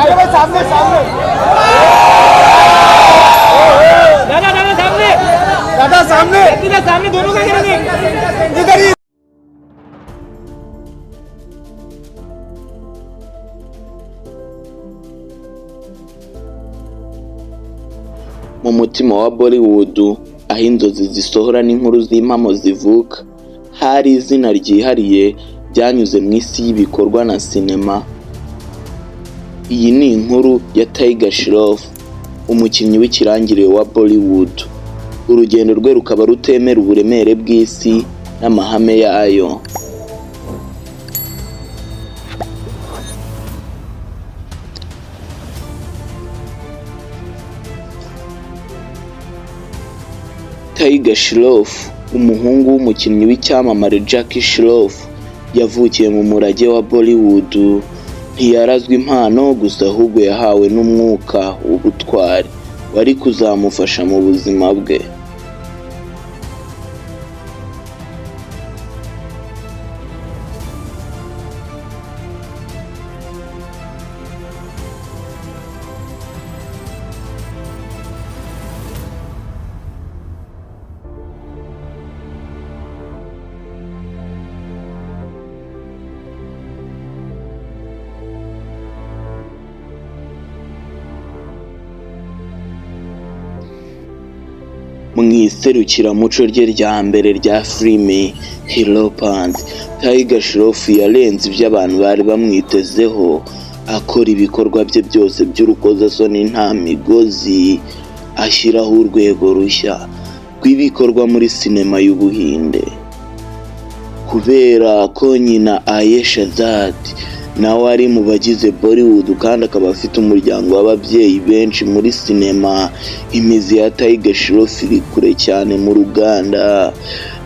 दादा भाई, सामने सामने। दादा दादा सामने। दादा सामने। सीधा सामने, दोनों का करेंगे। इधर ही। Mu mutima wa Bollywood, aho inzozi zisohora n'inkuru z'impamo zivuka, hari izina ryihariye ryanyuze mu isi y'ibikorwa na sinema. Iyi ni inkuru ya Tiger Shroff, umukinnyi w'ikirangirire wa Bollywood. Urugendo rwe rukaba rutemera uburemere bw'isi n'amahame yayo. Tiger Shroff, umuhungu w'umukinnyi w'icyamamare Jackie Shroff, yavukiye mu murage wa Bollywood. Ntiyarazwe impano gusa, ahubwo yahawe n'umwuka w'ubutwari wari kuzamufasha mu buzima bwe. Mu iserukiramuco rye rya mbere rya filime Heropanti, Tiger Shroff yarenze ibyo abantu bari bamwitezeho, akora ibikorwa bye byose by'urukozasoni nta migozi, ashyiraho urwego rushya rw'ibikorwa muri sinema y'Ubuhinde. Kubera ko nyina Ayesha Dad nawe ari mu bagize Bollywood kandi akaba afite umuryango w'ababyeyi benshi muri sinema, imizi ya Tiger Shroff iri kure cyane mu ruganda.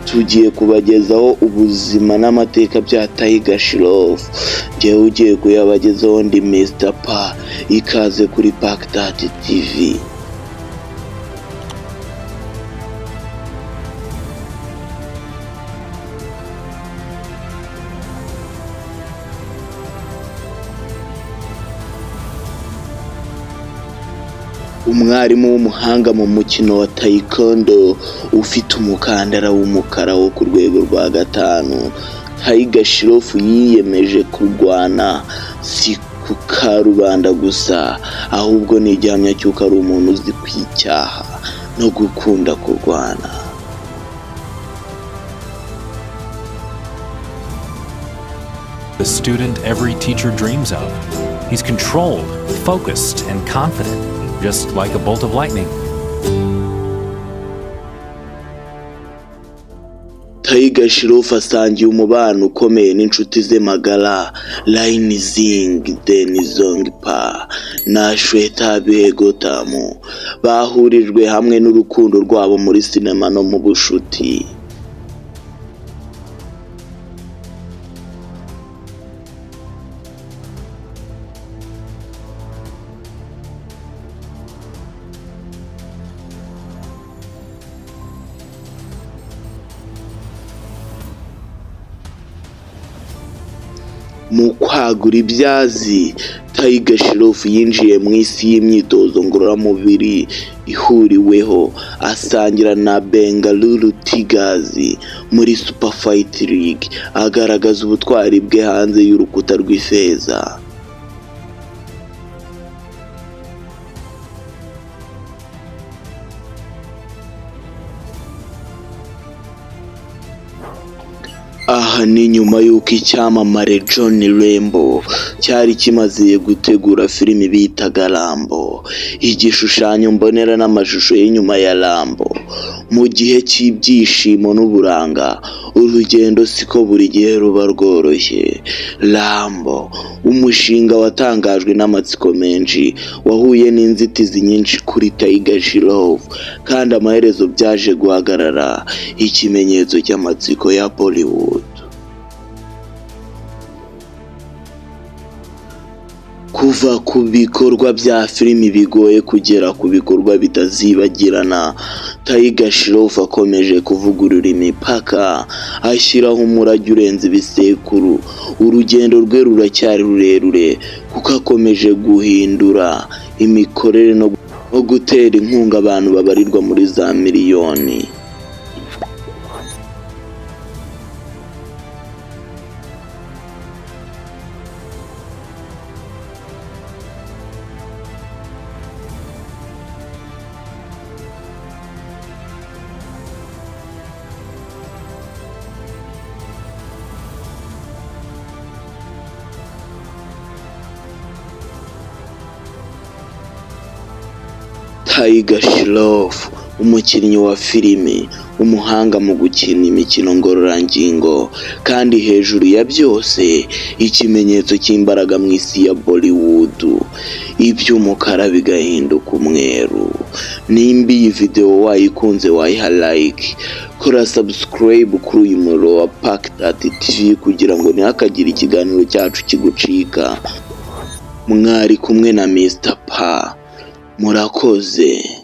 Tugiye kubagezaho ubuzima n'amateka bya Tiger Shroff. Njyewe ugiye kuyabagezaho ndi Mr. Pa, ikaze kuri Baghdad TV. Umwarimu w'umuhanga mu mukino wa taekwondo ufite umukandara w'umukara wo ku rwego rwa gatanu, Tiger Shroff yiyemeje kurwana si ku karubanda gusa, ahubwo ni igihamya cy'uko ari umuntu uzi kwicyaha no gukunda kurwana. The student every teacher dreams of. He's controlled, focused, and confident, just like a bolt of lightning. Tiger Shroff asangiye umubano ukomeye n'inshuti ze magara Rinzing Denzongpa na Shweta Gautam, bahurijwe hamwe n'urukundo rwabo muri sinema no mu bushuti. Mu kwagura ibyazi, Tiger Shroff yinjiye mu isi y'imyitozo ngororamubiri ihuriweho, asangira na Bengaluru Tigers muri Super Fight League, agaragaza ubutwari bwe hanze y'urukuta rw'ifeza. Aha ni nyuma y'uko icyamamare John Rambo cyari kimaze gutegura filimi bitaga Rambo, igishushanyo mbonera n'amashusho y'inyuma ya Rambo. Mu gihe cy'ibyishimo n'uburanga, urugendo siko buri gihe ruba rworoshye. Rambo, umushinga watangajwe n'amatsiko menshi, wahuye n'inzitizi nyinshi kuri Tiger Shroff, kandi amaherezo byaje guhagarara, ikimenyetso cy'amatsiko ya Bollywood. Kuva ku bikorwa bya filimi bigoye kugera ku bikorwa bitazibagirana, Tiger Shroff akomeje kuvugurura imipaka, ashyiraho umurage urenze ibisekuru. Urugendo rwe ruracyari rurerure kuko akomeje guhindura imikorere no gutera inkunga abantu babarirwa muri za miliyoni. Tiger Shroff, umukinnyi wa filimi, umuhanga mu gukina imikino ngororangingo, kandi hejuru ya byose ikimenyetso cy'imbaraga mu isi ya Bollywood, iby'umukara bigahinduka umweru. Nimba iyi video wayikunze wayiha like, kora subscribe kuri uyu muriro wa Pactat TV kugira ngo ntihakagire ikiganiro cyacu kigucika. Mwari kumwe na Mr. Pa. Murakoze.